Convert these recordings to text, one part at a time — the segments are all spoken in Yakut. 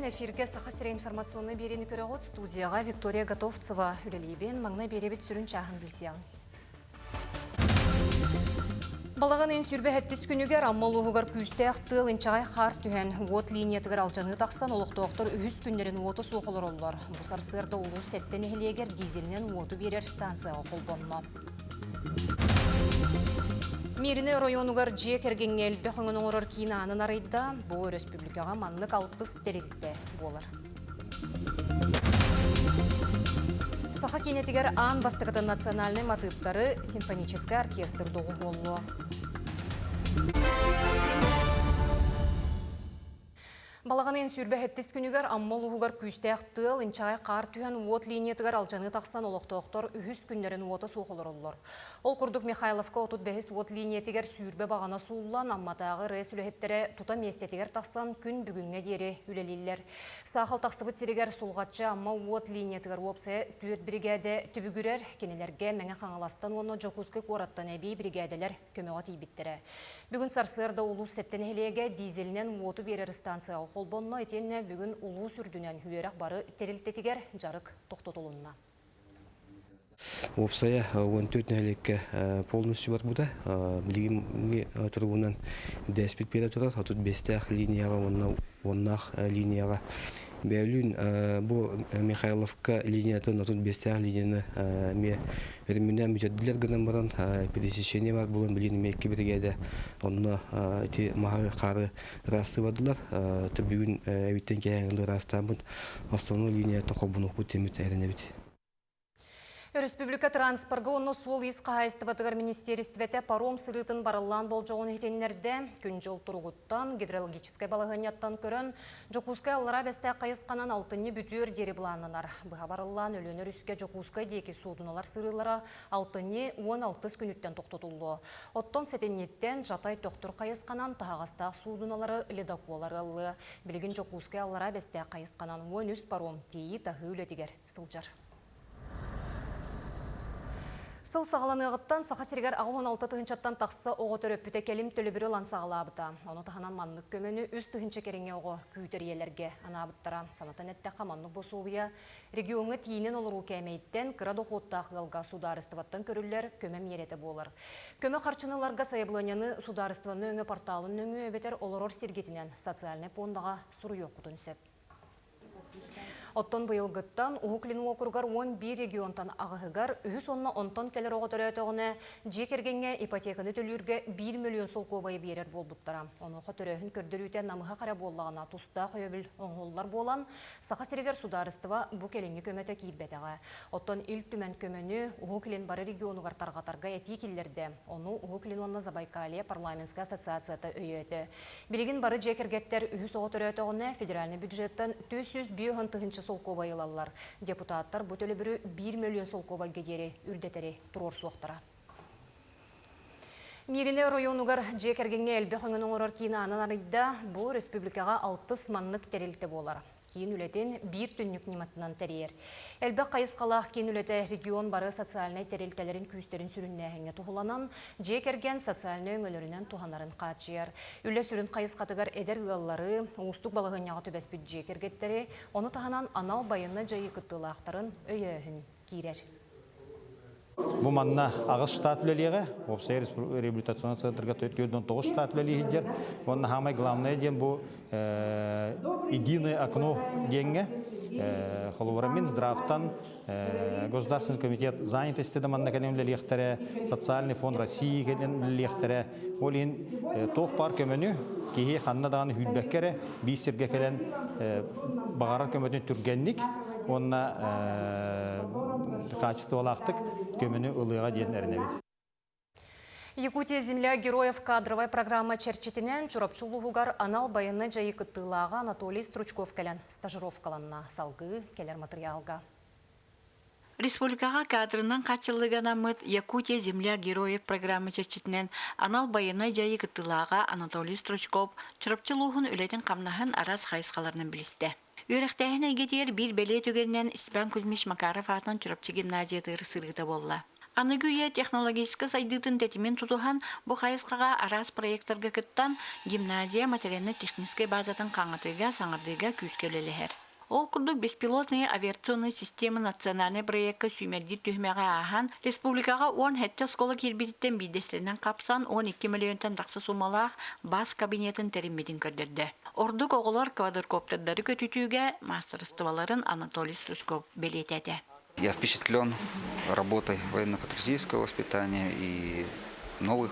күнүнэн эфиргэ Саха сирэ информационнай биэриини көрөҕүт. Студияҕа Виктория Готовцева үлэлиибин. Маҥнай биэрэбит сүрүн чааһын билсиэҕиҥ. Балаҕан ыйын 27 күнүгэр Амма улууһугар күүстээх тыал инчэҕэй хаар түһэн, уот линиятыгар алдьаныы тахсан, олохтоохтор үһүс күннэрин уоту суох олороллор. Бу сарсыарда улуус сэттэ нэһилиэгэр дизелинэн уоту биэрэр станцияҕа холбонно. Мииринэй оройуонугар дьиэ кэргэҥҥэ элбэх өҥөнү оҥорор киин аанын арыйда. Бу өрөспүүбүлүкэҕэ маннык алтыс тэрилтэ буолар. Саха киинэтигэр аан бастакытын национальнай матыыптары симфоническай оркестр доҕуһуоллуо. Балаҕан ыйын 27 күнүгэр Амма улууһугар күүстээх тыал, инчэҕэй хаар түһэн уот линиятыгар алдьаныы тахсан олохтоохтор үһүс күннэрин уота суох олороллор. Ол курдук Михайловка 35 уот линиятыгар сүүрбэ баҕана сууллан, Амматааҕы РЭС үлэһиттэрэ тута миэстэтигэр тахсан күн бүгүҥҥэ диэри үлэлииллэр. Саахал тахсыбыт сиригэр Сулҕаччы Амма уот линиятыгар уопсайа түөрт биригээдэ түбүгүрэр. Кинилэргэ Мэҥэ Хаҥаластан уонна Дьокуускай куораттан эбии биригээдэлэр көмөҕө тиийбиттэрэ. Бүгүн сарсыарда улуус сэттэ нэһилиэгэ дизелинэн уоту биэрэр станцияҕа холбонно итиэннэ бүгүн улуус үрдүнэн үөрэх бары тэрилтэтигэр дьарык тохтотулунна. Уопсайа 14 нэһилиэккэ полностью барбыта. Билигин туругунан дэспит биэрэ турар. 35-тээх линияҕа уонна уоннаах линияҕа бэйэлүүн бу Михайловка линиятын 35-тээх линияны эмиэ өрөмүннээн бүтэрдилэр гынан баран пересечение бар буолан билигин эмиэ икки биригээдэ онно ити маһы хаары ыраастыы бардылар. Бүгүн эбиттэн киэһээҥи ыраастааммыт основной линията холбонуохпут диэммит эрэнэбит. Өрөспүүбүлүкэ транспорга уонна суол-иис хаһаайыстыбатыгар министиэристибэтэ паром сырыытын барыллаан болдьоҕун иһитиннэрдэ. Күн-дьыл туругуттан, гидрологическай балаһыанньаттан көрөн, Дьокуускай Аллараа Бэстээх хайысханан алтынньы бүтүөр диэри былааннанар. Быһа барыллаан Өлүөнэ өрүскэ Дьокуускай диэки суудуналар сырыылара алтынньы 16 күнүттэн тохтотуллуо. Оттон сэтинньиттэн Жатай Төхтүр хайысханан таһаҕастаах суудуналары ледокол арыаллыа. Билигин Дьокуускай Аллараа Бэстээх хайысханан 13 паром тиэйии-таһыы үлэтигэр сылдьар. Сыл саҕаланыаҕыттан Саха сиригэр 86 тыһыынчаттан тахса оҕо төрөппүтэ кэлим төлөбүрү ылан саҕалаабыта. Ону таһынан маннык көмөнү 3 тыһыынча кэриҥэ оҕо күүтэр ийэлэргэ анаабыттара. Санатан эттэххэ, маннык босуобуйа региоҥҥа тиийинэн олоруу кээмэйиттэн кыра дохуоттаах ыалга судаарыстыбаттан көрүллэр көмө миэрэтэ буолар. Көмө харчыны ыларга сайабылыанньаны судаарыстыбаннай өҥө порталын нөҥүө эбэтэр олорор сиргитинэн социальнай пуондаҕа суруйуоххутун сөп. Оттон быйылгыттан Уһук Илин уокуругар 11 регионтан аҕыһыгар үһүс уонна онтон кэлэр оҕо төрөөтөҕүнэ, дьиэ кэргэҥҥэ ипотеканы төлүүргэ 1 мөлүйүөн солкуобайы биэрэр буолбуттара. Онуоха төрөөһүн көрдөрүүтэ намыһах эрэ буоллаҕына тустаах өйөбүл оҥоһуллар буолан, Саха сиригэр судаарыстыба бу кэлиҥҥи көмөтө киирбэтэҕэ. Оттон Ил Түмэн көмөнү Уһук Илин бары регионугар тарҕатарга этии киллэрдэ. Ону Уһук Илин уонна Забайкалье парламентскай ассоциацията өйөөтө. Билигин бары дьиэ кэргэттэр үһүс оҕо төрөөтөҕүнэ федеральнай бюджеттан 450 тыһыынча солкуобай ылаллар. Депутаттар бу төлөбүрү 1 мөлүйүөн солкуобайга диэри үрдэтэри туруорсуохтара. Мииринэй оройуонугар дьиэ кэргэҥҥэ элбэх өҥөнү оҥорор киин аанын арыйда. Бу республикаҕа алтыс маннык тэрилтэ буолар. Киин үлэтин биир түннүк ньыматынан тэрийэр. Элбэх хайысхалаах киин үлэтэ регион бары социальнай тэрилтэлэрин күүстэрин сүрүннээһиҥҥэ туһуланан, дьиэ кэргэн социальнай өҥөлөрүнэн туһанарын хааччыйар. Үлэ сүрүн хайысхатыгар эдэр ыаллары, уустук балаһыанньаҕа түбэспит дьиэ кэргэттэри, ону таһынан анал байыаннай дьайыы кыттыылаахтарын өйөөһүн киирэр. Бу манна аҕыс штат үлэлиэҕэ, уопсай реабилитационный центрга 49 штат үлэлии сылдьар. Уонна самое главное диэн бу единое окно диэҥҥэ холобура Минздравтан Государственный комитет занятости да манна кэлэн үлэлиэхтэрэ, Социальный фонд России кэлэн үлэлиэхтэрэ. Ол иһин туох баар көмөнү киһи ханна даҕаны сүүрбэккэ эрэ биир сиргэ кэлэн баҕарар көмөтүн түргэнник уонна хаачыстыбалаахтык көмөнү ылыаҕа диэн эрэнэбит. Якутия земля героев кадровай программа чэрчитинэн Чурапчы улууһугар анал байыаннай дьайыы кыттыылааҕа Анатолий Стручков кэлэн стажировкаланна. Салгыы кэлэр матырыйаалга. Республикаҕа кадрынан хааччыллыыга анаммыт «Якутия земля героев» программа чэрчитинэн анал байыаннай дьайыы кыттыылааҕа Анатолий Стручков Чурапчы улууһун үлэтин-хамнаһын араас хайысхаларынан билистэ. Үөрэхтээһин эйгэтигэр биир бэлиэ түгэнинэн Степан Кузьмич Макаров аатынан Чурапчы гимназиятыгар сырыыта буолла. Аныгы үйэ технологическай сайдыытын тэтимин тутуһан, бу хайысхаҕа араас проектарга кыттан, гимназия материально-техническэй базатын хаҥатыыга, саҥардыыга күүскэ үлэлэһэр. Ол курдук беспилотные авиационные системы национальнай проекка сүүмэрдиир түһүмэҕи ааһан, республикаҕа 17 оскуола киирбититтэн биирдэстэринэн хапсан 12 мөлүйүөнтэн тахса суумалаах бас кабинетын тэриммитин көрдөрдө. Ордук оҕолор квадрокоптердары көтүтүүгэ маастарыстыбаларын Анатолий Стручков бэлиэтээтэ. Я впечатлен работой военно-патриотического воспитания и новых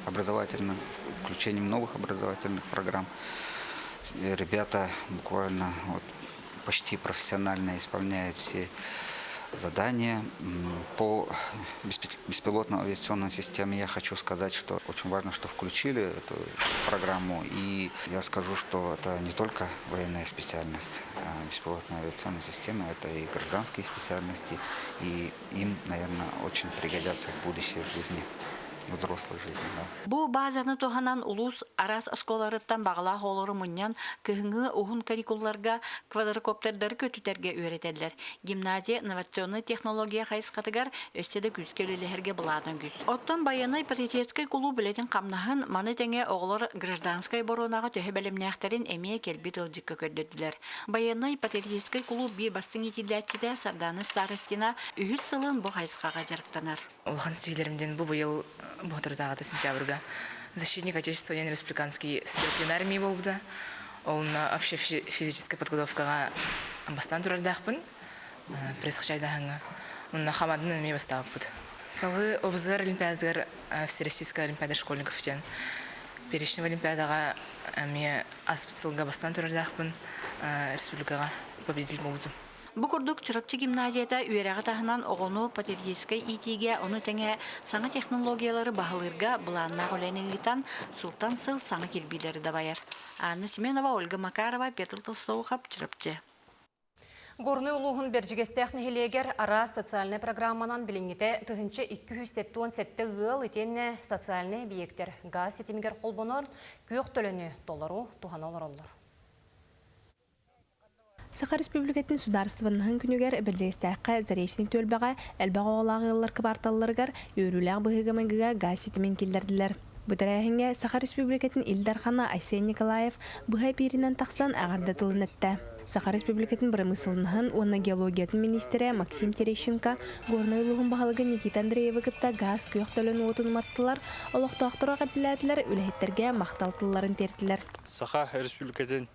образовательных, включением новых образовательных программ. Ребята буквально вот, почти профессионально исполняют все задания. По беспилотной авиационной системе я хочу сказать, что очень важно, что включили эту программу. И я скажу, что это не только военная специальность, а беспилотная авиационная система, это и гражданские специальности, и им, наверное, очень пригодятся в будущей жизни взрослой жизни. Да. Бу базаны туһанан улуус араас оскуолаларыттан баҕалаах оҕолору мунньан кыһыҥҥы уһун каникулларга квадрокоптердары көтүтэргэ үөрэтэллэр. Гимназия инновационнай технология хайысхатыгар өссө да күүскэ үлэлэһэргэ былаана үгүс. Оттон байыаннай полицейскай кулууп үлэтин-хамнаһын, маны тэҥэ оҕолор гражданскай оборонаҕа төһө бэлэмнээхтэрин эмиэ кэлбит ыалдьыкка көрдөрдүлэр. Байыаннай патриотическай кулууп биир бастыҥ иитиллээччитэ Сардана Старостина үһүс сылын бу хайысхаҕа дьарыктанар. Улахан ситиһиилэрим диэн бу быйыл соторутааҕыта сентябрьга защитник Отечества диэн республиканский слет армии буолбута. Онно вообще физическая подготовкаҕа бастаан турардаахпын пресс-хачайдаһыҥҥа. Онно хамаанданан эмиэ бастаабыппыт. Салгыы ОБЗР олимпиадатыгар Всероссийская олимпиада школьников диэн перечневой олимпиадаҕа эмиэ ааспыт сылга бастаан турардаахпын республикаҕа победитель буолбутум. Бу курдук Чурапчы гимназията үөрэҕи таһынан оҕону патриотическай иитиигэ, ону тэҥэ саҥа технологиялары баһылыырга былааннаах үлэни ыытан, сылтан сыл саҥа кирбиилэри дабайар. Анна Семенова, Ольга Макарова, Петр Толстоухов, Чурапчы. Горнай улууһун Бэрдьигэстээх нэһилиэгэр араас социальнай программанан билиҥҥитэ 1277 ыал итиэннэ социальнай эбийиэктэр гаас ситимигэр холбонон күөх төлөнү толору туһана олороллор. Саха Республикатын судаарыстыбаннаһын күнүгэр Бэрдьигэстээххэ Заречный түөлбэҕэ элбэх оҕолоох ыаллар кыбаарталларыгар үөрүүлээх быһыыга-майгыга гаас ситимин киллэрдилэр. Бу тэрээһиҥҥэ Саха Республикатын Ил Дархана Айсен Николаев быһа эпииринэн тахсан эҕэрдэ тылын эттэ. Саха Республикатын бырамыысыланнаһын уонна геологиятын миниистирэ Максим Терещенко Горнай улууһун баһылыга Никита Андреевы кытта гаас күөх төлөн уотун уматтылар, олохтоохтору эҕэрдэлээтилэр, үлэһиттэргэ махтал тылларын тиэртилэр. Саха Республикатын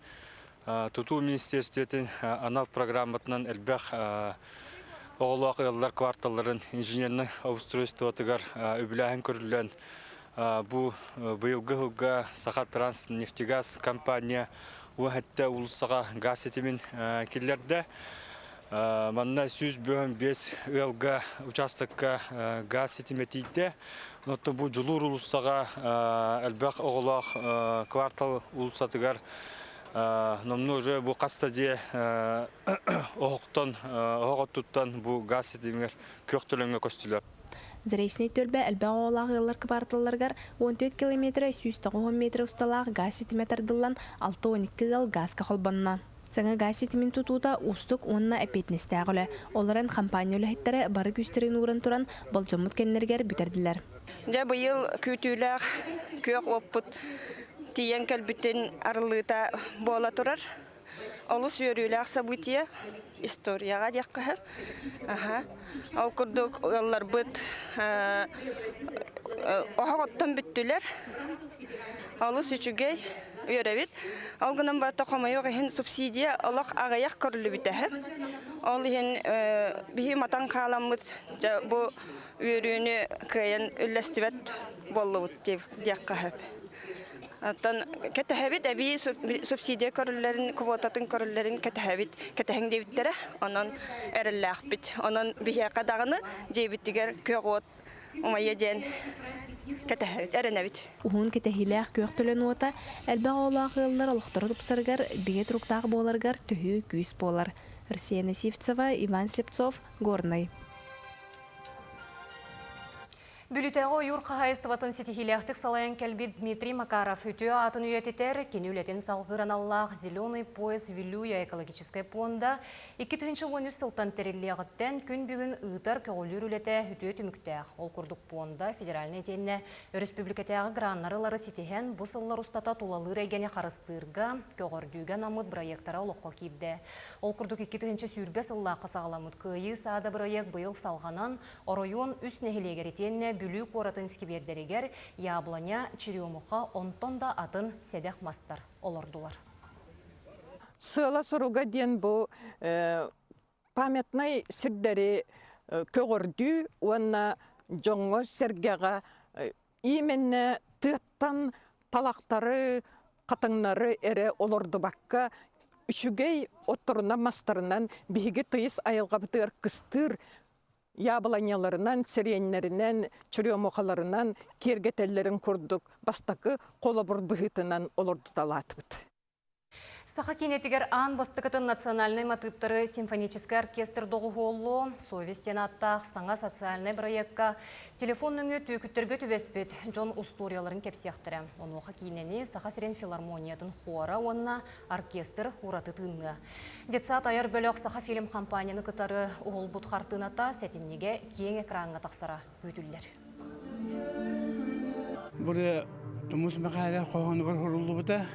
Тутуу министиэристибэтин анал программатынан элбэх оҕолоох ыаллар кварталларын инженернай обустройствотыгар үбүлээһин көрүллэн бу быйылгы сылга Саха Транснефтегаз компания уһэттэ уулуссаҕа газ ситимин киллэрдэ. Манна 105 ыалга учаастакка газ ситимэ тиийдэ. Оттон бу Дьулуур уулуссаҕа элбэх оҕолоох квартал уулуссатыгар номнуо уже бу хас да дьиэ оһохтон оһох оттуттан бу газ ситимигэр күөх төлөҥҥө көстүлэр. Заречнай түөлбэ элбэх оҕолоох ыаллар кыбаарталларыгар 14 километра 190 метр усталаах газ ситимэ тардыллан 62 ыал газка холбонно. Саҥа газ ситимин тутуута уустук уонна эппиэтинэстээх үлэ. Ол эрэн хампаанньа үлэһиттэрэ бары күүстэрин ууран туран болдьоммут кэмнэригэр бүтэрдилэр. Дьэ быйыл күүтүүлээх күөх уоппут тиийэн кэлбитин арыллыыта буола турар. Олус үөрүүлээх событие историяҕа диэххэ сөп. Аха. Ол курдук ыалларбыт оһох оттон бүттүлэр. Олус үчүгэй үөрэбит. Ол гынан барыта хомойуох иһин субсидия олох аҕыйах көрүллүбүтэ. Ол иһин биһи матан хааламмыт дьэ бу үөрүүнү кыайан үллэстибэт буоллубут диэххэ сөп. Оттон кэтэһэбит эбии субсидия көрүллэрин, квотатын көрүллэрин кэтэһэбит, кэтэһиҥ диэбиттэрэ. Онон эрэллээхпит. Онон биһиэхэ даҕаны дьиэбитигэр күөх уот умайа диэн кэтэһэбит, эрэнэбит. Уһун кэтэһиилээх күөх төлөн уота элбэх оҕолоох ыаллар олохторо тупсарыгар, бигэ туруктаах буоларыгар төһүү күүс буолар. Арсена Сивцева, Иван Слепцов, Горнай. Бүлүүтээҕи ойуур хаһаайыстыбатын ситиһиилээхтик салайан кэлбит Дмитрий Макаров үтүө аатын үйэтитэр, кини үлэтин салгыыр аналлаах «Зеленый пояс Вилюя» экологическай пуонда 2013 сылтан тэриллиэҕиттэн күн бүгүн ыытар көҕүлүүр үлэтэ үтүө түмүктээх. Ол курдук пуонда федеральнай итиэннэ өрөспүүбүлүкэтээҕи граннары ылары ситиһэн, бу сыллар устата тулалыыр эйгэни харыстыырга, көҕөрдүүгэ анаммыт бырайыактара олоххо киирдэ. Ол курдук 2020 сыллаахха саҕаламмыт Кыайыы саада бырайыак быйыл салҕанан, Оройуон үс нэһилиэгэр итиэннэ Бүлүү куоратын искибиэрдэригэр яблоня, черемуха, онтон да атын сэдэх мастар олордулар. Сыала-соруга диэн бу памятнай сирдэри көҕөрдүү уонна дьоҥҥо-сэргэҕэ именно тыаттан талахтары, хатыҥнары эрэ олордубакка үчүгэй отторунан-мастарынан биһиги тыйыс айылҕабытыгар кыстыыр яблоняларынан, сириэннэринэн, черемухаларынан киэргэтэллэрин курдук бастакы холобур быһыытынан олордуталаатыбыт. Саха киинэтигэр аан бастакытын национальнай матыыптары симфоническай оркестр доҕуһуоллуо, Совесть диэн ааттаах саҥа социальнай бырайыакка телефон нөҥүө түөкүттэргэ түбэспит дьон устуоруйаларын кэпсиэхтэрэ. Онуоха киинэни Саха сирин филармониятын хора уонна оркестр ураты тыынныа. Детсад айар бөлөх Сахафильм компанияны кытары уһулбут хартыыната сэтинньигэ киэҥ экраҥҥа тахсара күүтүллэр. Бу Тумус Мэхээлэ хоһоонугар суруллубута.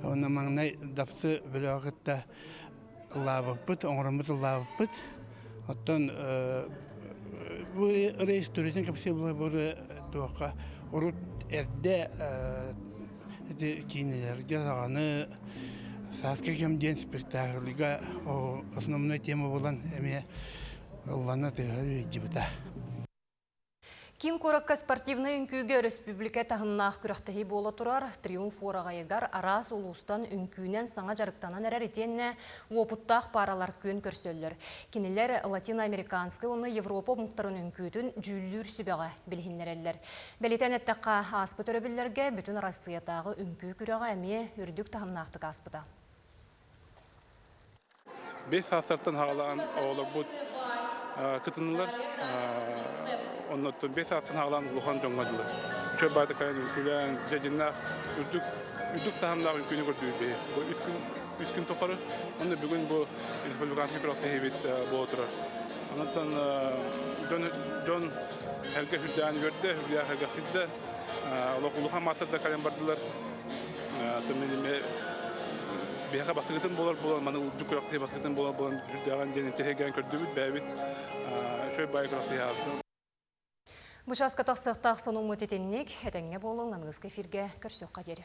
Онно маҥнай Дапсы бөлөҕө кытта ыллаабыппыт, оҥороммут ыллаабыппыт. Оттон бу ырыа историятын кэпсиир бу туохха урут эрдэ ити киинэлэргэ даҕаны Сааскы кэм диэн спектакльга основной тема буолан эмиэ ыллана тыаһа ыйдьыбыта. Киин куоракка спортивнай үҥкүүгэ өрөспүүбүлүкэ таһымнаах күрэхтэһии буола турар. Триумф уораҕайыгар араас улуустан үҥкүүнэн саҥа дьарыктанан эрэр итиэннэ уопуттаах пааралар күөн көрсөллөр. Кинилэр латиноамериканскай уонна Европа омуктарын үҥкүүтүн дьүүллүүр сүбэҕэ билиһиннэрэллэр. Бэлиэтээн эттэххэ, ааспыт өрөбүллэргэ Бүтүн Арассыыйатааҕы үҥкүү күрэҕэ эмиэ үрдүк таһымнаахтык ааспыта. Бэс саастартан хаалаан оҕолорбут кытыннылар. Оннуттан бэс саастан хаалаан улахан дьоҥҥо дылы. Үчүгэй баатыкайан үҥкүүлээн, дьэдьиннээх үрдүк үрдүк таһымнаах үҥкүүнү көрдүүр Бу үс күн тухары. Онно бүгүн бу республиканский күрэхтэһиибит буола турар. Онтон дьон дьон эргэ сүрдээн үөрдэ, сүрдээх эргэхсийдэ. Олох улахан маастардар кэлэн бардылар. Биһиэхэ бастакытын буолар буолан, маны үрдүк күрэхтэһии бастакытын буолар буолан сүрдээҕин диэн интэриэһиргээн көрдүбүт, бэйэбит үчүгэй баай күрэхтэһии ааспыт. Бу чааска тахсыахтаах сонуммут итинник, этэҥҥэ буолуҥ, аныгыскы эфиргэ көрсүөххэ диэри.